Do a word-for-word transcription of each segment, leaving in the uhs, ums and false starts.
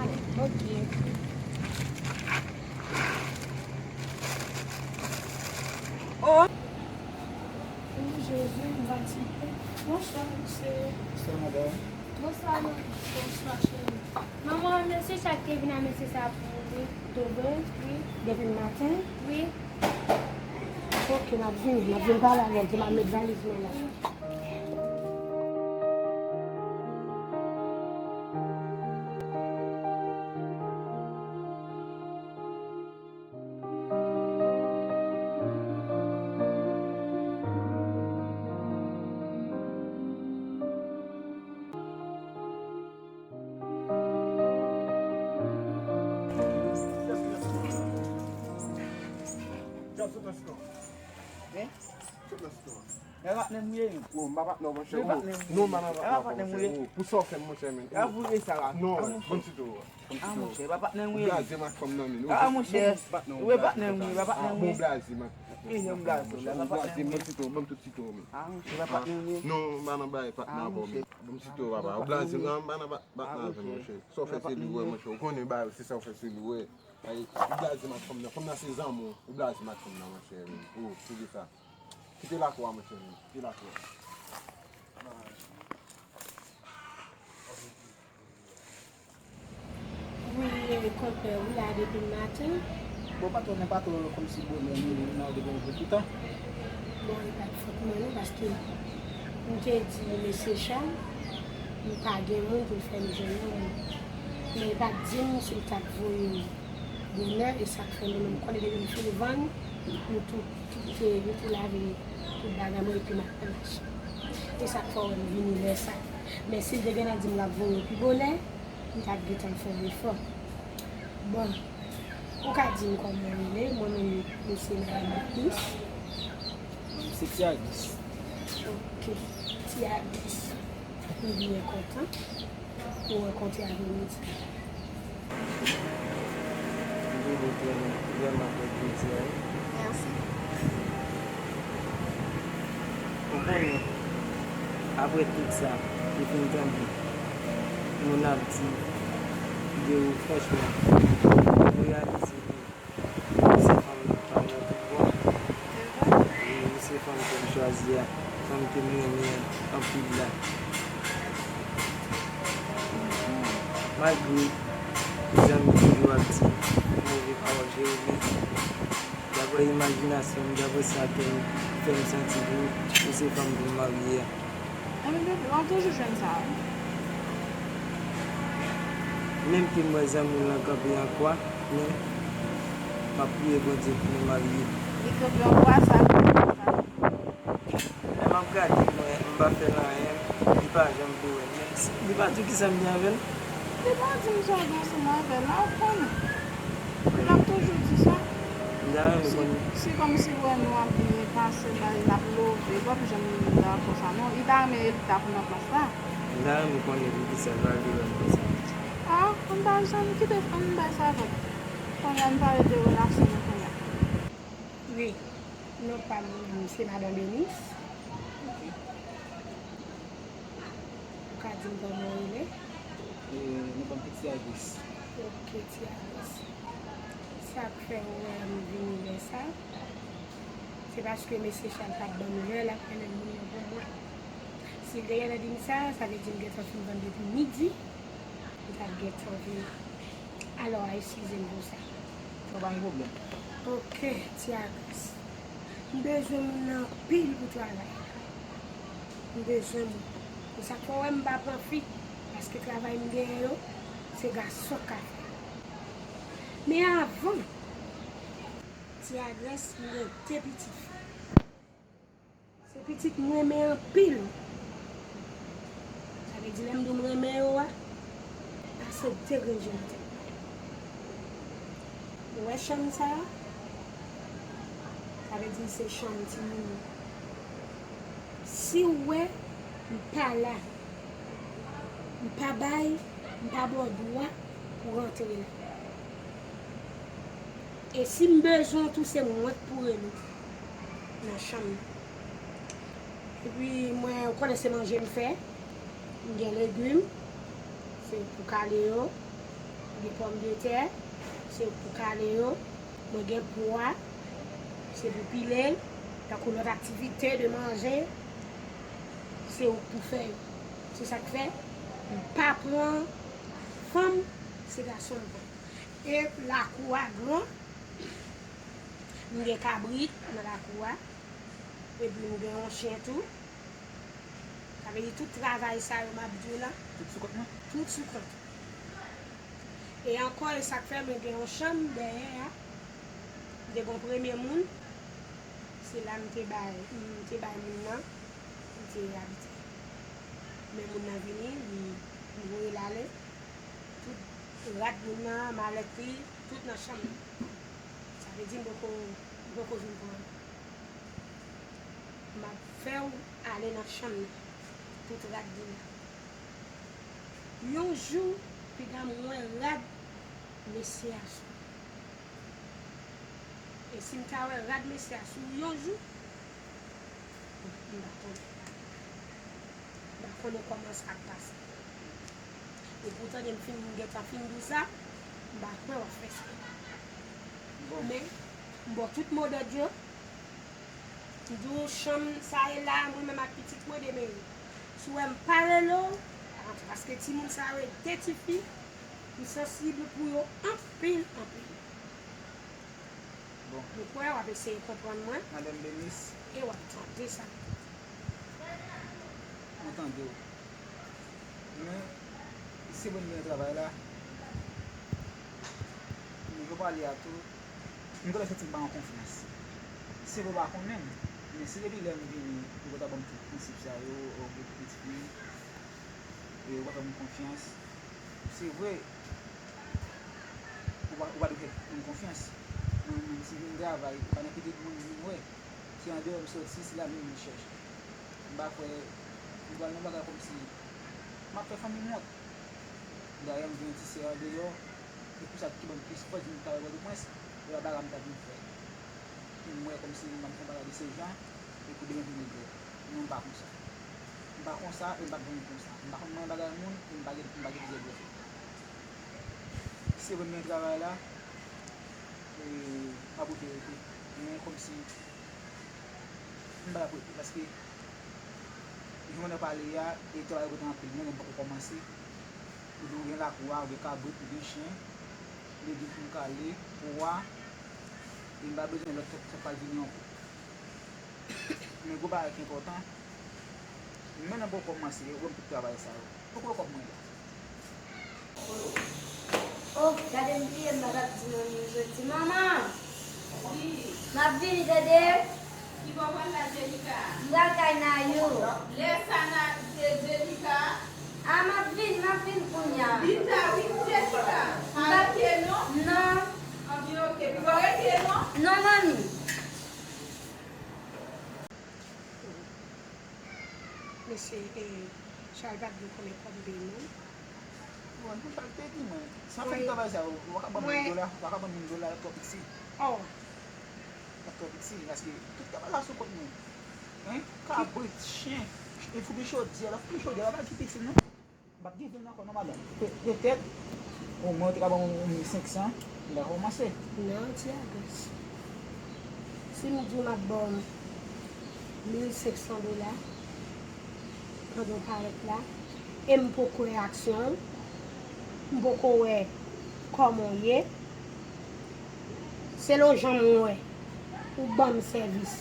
Ok. Oh. Oh, Jezi, m fatige. Bonswa, mesye. Bonswa, madanm. Bonswa, madanm. Bonswa, cheri. Manman, mesye sa k te vin a mesye sa pou mwen, wi. Dove? Wi. Depi maten? Wi. Ok, m ap vini, m ap vin pale avè l, pou m al met valiz mwen la. Djòb sot nan sitwon. Hein? Sot nan sitwon. E patnè m ye. Oh, m pa patnè w, monchè. Wi, patnè m ye. Non, m pa nan patnè w, monchè. Oh, pou sa w fè m, monchè, men. E a vre sa la. Non, ban m sitwon. Ah, monchè, e pa patnè m ye. Ou blaze m ak fanm nan, men. Ah, monchè. Ou e patnè m ye, e pa patnè m ye. Bon, blaze m ak. E, yon blaze, la, e pa patnè m ye. Ban m sitwon, ban m tout sitwon, men. Ah, monchè, e pa patnè m ye. Non, m pa nan bagay patnè avè w, men. Ban m sitwon, papa. Ou blaze m, non, m pa nan patnè avè w, monchè. Sa w fè se li w wè, monchè. Ou konnen bagay, se sa w fè se li w wè. Ay, ou blaze m ak fanm nan. Fanm nan se zanmi w. Ou blaze m ak fanm nan, monchè, men. Oh, kite sa. Kite lakou a, monchè, men. Kite lakou a. Wi, konpè, wi, la depi maten. Bon, pa twò, men pa twò kòmsi bonè, nou, nou, nou, depi, depi tan. Bon, e pa t fòt mwen, non, paske m te di mesye Cham, m pa gen moun pou l fè m jwenn yon moun. Men li pa t di m si l t ap voye bonè, e sa k fè nou menm konnen depi m fin vann, nou tou kite, nou tou lave tout bagay mwen epi m ap pran mache. E sa k fè w wè m vini lè sa. Men si l te gentan di m l ap voye pi bonè, m t ap gentan fè yon efò. Bon, ou ka di m kòman w rele? Mwen menm, mwen se Madan Matnis. Se Ti Agnes. Ok, Ti Agnes. M byen kontan pou rankontre avè w jodi a. M vini vrèman, vrèman fè plezi a wi. Mèsi. Ou konnen, apre tout sa, ou fin tande moun ap di de ou, franchman, ou reyalize ke se fanm pa nan tout bon. Se vre? Wi, se fanm ke m chwazi a, fanm ke m renmen anpil la. Malgre zanmi toujou ap di move pawòl, Jeremi, daprè imajinasyon m, daprè sa kè m fè m santi pou ou, ou se fanm pou m marye a. Ebyen, bebe, w ap toujou jwenn sa, wi. Menm ke m wè zanmi w lan kanpe an kwa, men m ap priye Bondye pou nou marye. Li kanpe an kwa, sa. Lè m ap gade, mwen, m pa fè l anyen, li pa janm vle wè m. Menm si, li pa di w kisa m gen avè l? Li pa di m sa w gen ansanm avè l la, ou konnen. L ap toujou di sa. M ta renmen konnen. Si kòmsi wè nou ap byen pase la, l ap love, l p ap janm dakò sa non. Li ta renmen Elita pou nan plas la. M ta renmen konnen poukisa l pa vle wè m konsa. Ah, ann pa janm kite, ann bay sa vag. Kounye a n pale de relasyon nou kounye a. Wi, non pa m se Madan Denis. Ok. Ou ka di m kòman w rele? E, non pa m se Ti Agnes. Ok, Ti Agnes. Sa k fè w wè m vini lè sa, se paske mesye Cham t ap ban m lè l ap mennen moun yo pou mwen. Si l te gentan di m sa, sa vle di m gentan fin vann depi midi, m t ap gentan vini. Alò, eskize m pou sa. Sa pa yon pwoblèm. Ok, Ti Agnes. M bezwen moun nan anpil pou travay. M bezwen moun. Se sa k fè w wè m pa pran fi, paske travay m genyen yo, se gason k ka fè. Men avan, Ti Agnes, m gen de pitit fi. Se pitit m renmen anpil. Sa vle di lè m di w m renmen yo a, pase de grenn je nan tèt mwen. Ou wè chanm sa a? Sa vle di se chanm timoun yo. Si w wè m pa la, m pa bay, m pa ba w dwa pou w rantre la. E si m bezwen w tou, se mwen k pou rele w nan chanm nan. Epi mwen, ou konnen se manje m fè. M gen legim, se pou kale yo. Gen pòmdetè, se ou k pou kale yo. Mwen gen pwa, se pou pile l. Tankou lòt aktivite de manje, se ou k pou fè yo. Se sa k fè, m pa pran fanm, se gason m pran. E lakou a gran, m gen kabrit nan lakou a, epi m gen yon chen tou. Sa vle di tout travay sa yo m ap di w la, Tout sou kont mwen? Tout sou kont. E ankò, e sa k fè mwen gen yon chanm dèyè a. M te gen yon premye moun, se la m te bay, m te bay moun nan, li te abite. Men moun nan vini, li, li voye l ale. Tout rad moun nan, malèt li, tout nan chanm nan. Sa vle di m poko, m poko vin pran. M ap fè w ale nan chanm nan. Tout rad li la. Yon jou, piga m wè rad mesye a sou. E si m ta wè rad mesye a sou yon jou, m pa konnen. M pa konnen kòman sa ap pase. E poutan, m fin, m gentan fin di w sa, m pa kwè w ap fè sa. Bon. Men, m ba w tout modòd yo. M di w, chanm sa ye la, mwen menm ak pitit mwen, demen. Si w wè m pa rele w, paske timoun sa yo e de tifi, m sansib pou yo anpil, anpil. Bon. M kwè w ap eseye konprann mwen. Madanm Denis. E w ap tande sa m di. Mwen tande w. Men, se bon gen travay la. Men, jan w pale a tou, m gentan santi m pa an konfyans. Se vre w pa konnen m, men si depi lè m vini, ou gentan ban m tout prensip sa yo, ou gen pitit fi, e ou pa fè m konfyans. Se vre, ou pa, ou pa dwe fè moun konfyans. Mwen menm, si m vin travay, ou pa nan kite moun vin wè. Se andeyò m soti, se la menm m chèche. M pa kwè m pral nan bagay kòmsi m ap fè fanmi m wont. Dayè, m gen yon ti sè andeyò, se pou sa ki ban m plis fòs vin travay Pòtoprens, e pa bagay m t ap vin fè. Pou m wè kòmsi m ap fè bagay de se jan, e pou demen vin regrèt. Non, m pa konsa. M pa konsa, e m p ap janm konsa. M pa konn manyen bagay moun, e m pa gen, m pa gen plizyè dwèt. Se vre m gen travay la, e m ap ote rete. Men kòmsi m pa t ap rete, paske jan w ap pale a, e travay yo gentan anpil, mwen menm m poko kòmanse. Epi ou gen lakou a, ou gen kabrit, ou gen chen, legim pou m kale, pwa, e m pa bezwen lòt sa k pral vini ankò. Men gwo bagay ki enpòtan, mwen menm poko kòmanse, yo ban m tout travay sa yo. Poko wè kòb mwen la. Oh, gade m bliye m pa t ap di manmi m jodi. Manman! Wi. M ap vini, tande? Ki bò w pral la, Jenika? M pral kay Nayou. Lè sa na, e, Jenika? A, m ap vin, m ap vin kounye a. Vin ta wi, Jenika. Pa rete non. Non. Anben, oke. Pi pa rete non. Non, manmi. Mesye, e, Charles pa t gen konbyen kòb m peye moun? Bon, pou sa l te di mwen, san fè travay sa yo, w pa ka ban m mil dola, w pa ka ban m mil dola, l ap twò piti. Oh. L ap twò piti, paske tout travay la sou kont mwen. Hein? Kabrit, chen, e foubi chodyè, l ap foubi chodyè, l ap al ki piti, non? M p ap gen vin ankò non, madanm. Pe-, petèt, omwen ou te ka ban m yon mil senk san, m ta kòmanse. Non, ti Agos. Si m di w m ap ba w mil senk san dola pandan w parèt la, e m poko wè aksyon w, m poko wè kòman w ye, selon jan m wè ou ban m sèvis,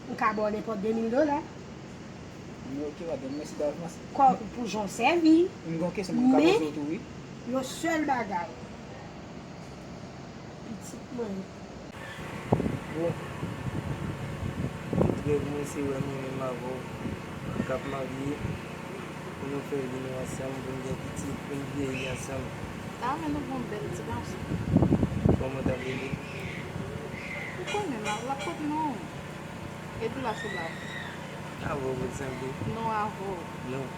m ka ba w nenpòt de mil dola. Men oke, madanm, mèsi davans. Kò, pou jan w sèvi. M gen yon kesyon pou m ka poze w tou, wi. Men, yon sèl bagay. Pitit mwen. Bon. Tout rèv mwen se wè mwen menm avè w k ap marye, pou nou fè vi nou ansanm, pou n gen pitit, pou n vyeyi ansanm. A, men nou gen yon bèl ti gason. Kòman w t ap rele? Ou konnen, l ap, l ap pot non. Epi l ap sou la. Avè w pou l sanble. Non, avè w. Non.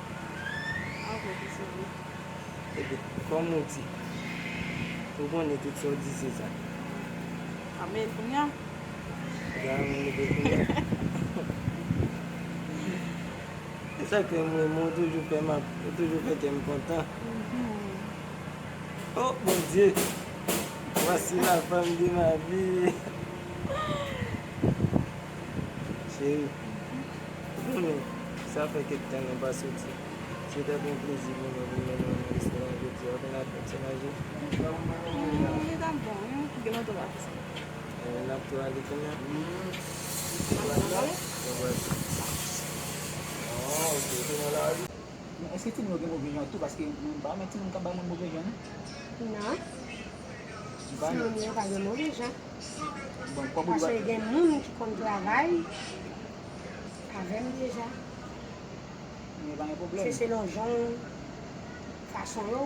Avè w pou sanble. Epi, kòm ou di, ou konnen tout sa w di se sa. A, men kounye a. Sa menm li te kounye a. E sa k fè mwen, mwen toujou fè m ap, toujou fè kè m kontan. Mhm. Oh, Bondye! Voici la femme de ma vie. Cheri, ou konnen, sa fè kèk tan nou pa soti. Se ta t yon plezi pou mwen pou m mennen w nan restoran jodi a. Ou konn apèl se maje? Li t ap bon, wi. Gen lontan w ap fè sa. Eh, n ap tou ale kounye a. N ap tou ale? N ap ale. Ah, ok. Men èske timoun yo gen move jan tou? Paske mwen pa renmen timoun k ap bay moun move jan, non. Non. Timoun yo pa gen move jan. Bon, kòm ou di, paske gen moun ki konn travay avè m deja. Men pa gen pwoblèm. Se selon jan w, fason yo.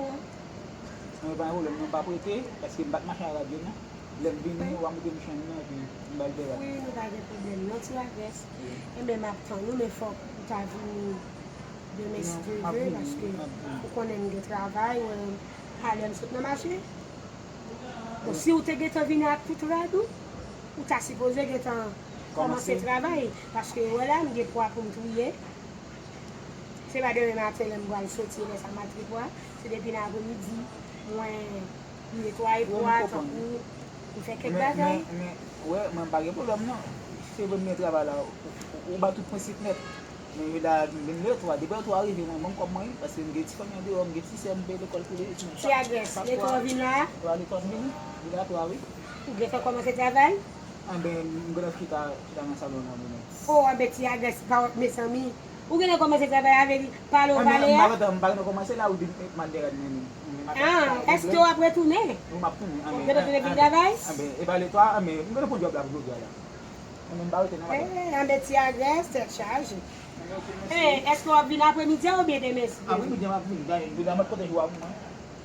Mwen pa gen pwoblèm, mwen pa prete, paske m pa t mache a radyo, non. Lè m vini, w a montre m chanm nan, epi m ba l dèyè. Wi, nou pa gen pwoblèm, non, ti Agès. Wi. Enben, m ap tann ou, men fòk ou ta vini demen, si Dye vle, paske ou konnen m gen travay, mwen, alè m sot nan mache. Bon, si ou te gentan vini ak tout rad ou, ou ta sipoze gentan kòmanse travay, paske ou wè la, m gen pwa pou m triye. Se pa demen maten lè m pral soti, lè sa m al triye pwa. Se depi nan apremidi, mwen netwaye pwa, tankou m fè kèk bagay. Men, men, men, wè, mwen pa gen pwoblèm, non. Se vre m gen travay la, ou, ou, ou ba tout prensip nèt. Men jodi a, m vin lè twa, depi lè twa rive, mwen, ban m kòb mwen, wi, paske m gen ti fanmi andeyò, m gen ti sè m peye lekòl pou li. Ti Agès, lè twa w vin la? Twa, lè twa m vini, vin a twa, wi. Ou gentan kòmanse travay? Anben, m gentan chita, chita nan salon nan, mwen. Oh, anben, ti Agès, pa wè, mezanmi. Ou gentan kòmanse travay avè li, pale w pale a? Anben, m pa gentan, m pa gentan kòmanse la, ou di m al dèyè m, men, men. Ah, èske w ap retounen? Wi, m ap tounen, anben. Ou gentan tounen vin travay? Anben, e pa lè twa, anben, m gentan pran djòb la pou jodi a la. Anben, m pa rete nan maten. Eh, anben, ti Agès, tèt chaje. Anben, ok, mèsi. Eh, èske w ap vin apremidi a oubyen demen, si Dye vle? Apremidi a m ap vin, dayè, m ap konte jou a pou mwen.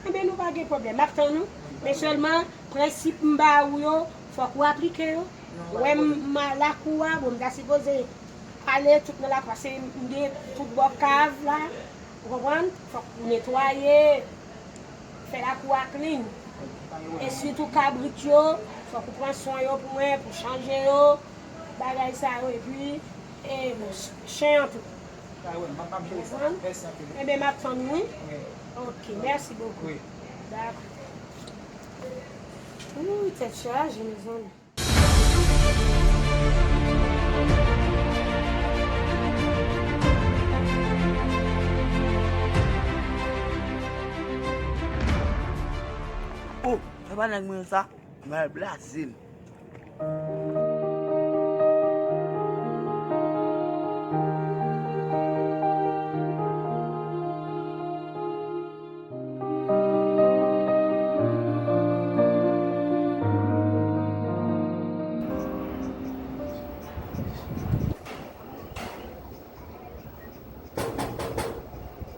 Anben, nou pa gen pwoblèm, m ap tann ou. Men sèlman, prensip m ba ou yo, fòk ou aplike yo. Ou wè m, m a lakou a, bon, m ta sipoze ale tout nan lakou a, se m gen tout bò kav la, ou konprann? Fòk ou netwaye, fè lakou a clean. E sitou kabrit yo, fòk ou pran swen yo pou mwen, pou chanje yo, bagay sa yo, epi, e, bon, ch-, chen an tou. Ou konprann? Enben, m ap tann ou, wi. Ok, mèsi bokou. Dakò. Ooh, tèt chaje, mezanmi. Oh, se pa nèg mwen sa, m al blaze l.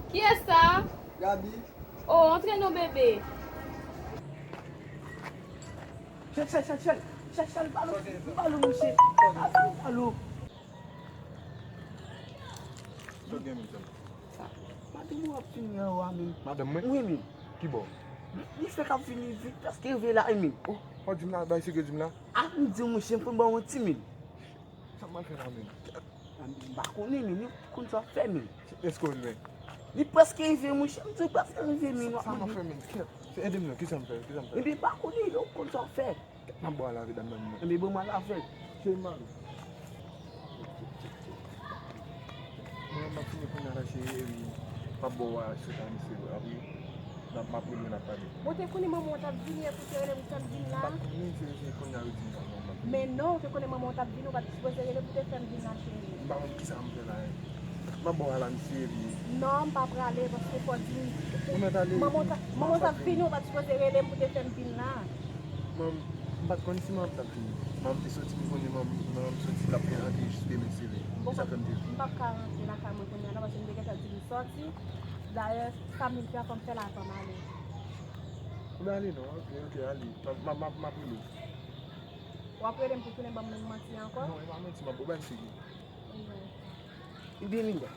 Kiyès sa? Gaby. Oh, antre non, bebe. Chèl, chèl, chèl, chèl. Chèl, chèl, balo, balo, mesye. Balo, balo. Sa w gen, menm, sèl? Madanm ou ap vini anwo a, menm. Madanm mwen? Wi, menm. Ki bò? Li, li fèk ap vini vit, prèske rive la, menm. Oh, w ap di m la, bay sekrè di m la? A, m di w, monchè, m konn ba w yon ti mil. Sa m pral fè la, menm? A, m pa konnen, menm, li konn sa w ap fè, menm. Èske w wè? Li prèske rive, monchè, m di w, prèske rive, menm. Sa m ap fè, menm? Kèt. Se ede m non, kisa m fè? Kisa m fè? Ebyen, m pa konnen, yo konn sa w ap fè. M ap ba w lave dam nan, menm. Ebyen, ban m al lave l. Cheri m ale. Mwen, m ap fini kounye a la, cheri, epi m ap ba w a sou ta, mesye, apre, n ap, m ap rele, n ap pale. Bon, te konnen manman w t ap vini, epi w te rele m pou fè m vin la? M pa t konnen, cheri, se kounye a yo di m sa, non, m ap vini. Men non, ou te konnen manman w t ap vini, ou pa t sipoze rele pou te fè m vin la, cheri. M pa konn kisa m fè la, en. M ap ba w a la, mesye, epi. Non, m pa prale, paske fò w di m. Ou mèt ale. Manman w t ap, manman w t ap vini, ou pa t sipoze rele m pou te fè m vin la. Manm, m pa t konn si manman m t ap vini. Manman m te soti, m konnen manman m, manman m soti, l ap fè rantre jis demen, se vre. Se sa fè m te vini. M p ap ka rantre lakay mwen kounye a non, paske m te gentan di m soti. Dayè, sa m vin fè a, fò m fè l avan m ale. Ou pa ale non, ok, ok, ale. M ap, m ap, m ap, m ap rele w. W ap rele m pou tounen ban m menm manti ankò? Non, e pa manti, m ap ba w bay seri. Ebyen, Linda,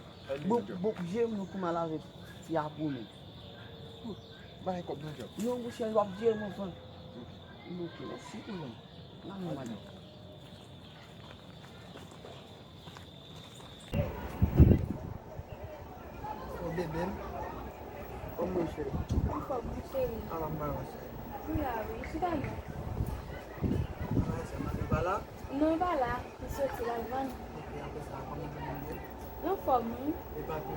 bon, bon, jere m non pou m al avèk ti a pou mwen. Bay kòb nan djab. Non, monchè, w ap jere m anvan. Ok. Ok, mèsi, kouzin. Nan men madanm. Ô, bebe m. Ô, Mwen cheri. Anfòm, wi, cheri. Ala m ba w, cheri. Wi, a wi, chita non. Ala, se madanm pa la? Non, li pa la. Li soti, l al vann. Ok, apre sa, kòman ou ye? Anfòm, wi. E papi?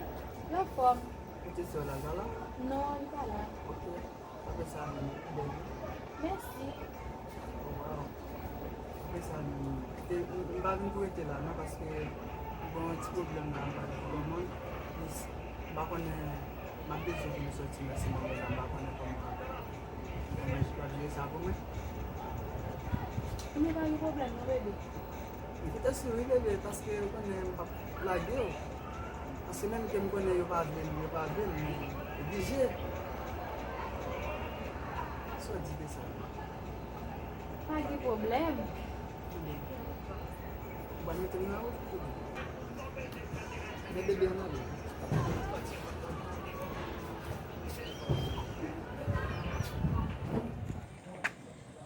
Anfòm. Ou te sè w la, li pa la? Non, li pa la. Ok. Apre sa, menm, bèl. Mèsi. Oh, wow. Apre sa, menm, te, m, m pa vin pou rete la, non, paske m gen yon ti pwoblèm la, m pa vin pou granmoun. M pa konnen, m ap bezwen vin soti nan semèn la, m pa konnen kòman, kòman j-, w ap jere sa pou mwen. Ebyen, pa gen pwoblèm, non, bebe. Li te sou wi, bebe, paske ou konnen m p ap lage w. Paske menm ke m konnen yo pa vle m, yo pa vle m, men oblije. Sa w di de sa? Pa gen pwoblèm. Ou pral mete m nan wout, bebe? Men bebe, ann ale.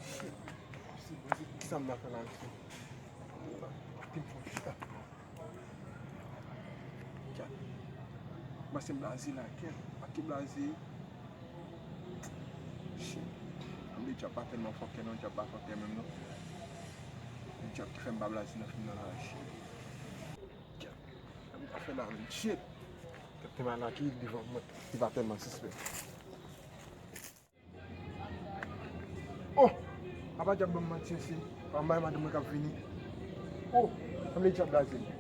Shit. Kisa m ta fè la, mesye? Kite m fè yon chita. Gad. Mwen se blaze la, kèt. Ak ki blaze? Shit. Ann, dyab pa tèlman fòkè non, dyab pa fòkè menm non. Dyab ki fè m pa blaze nan fim nan la, shit. Gad. Sa m ta fè la menm, shit. Kèt te malaki devan mwen. Li pa tèlman sispè. Oh! Apa dyab ban m manti, mesye. Pa m bay madanm mwen k ap vini. Oh! Sanble dyab blaze.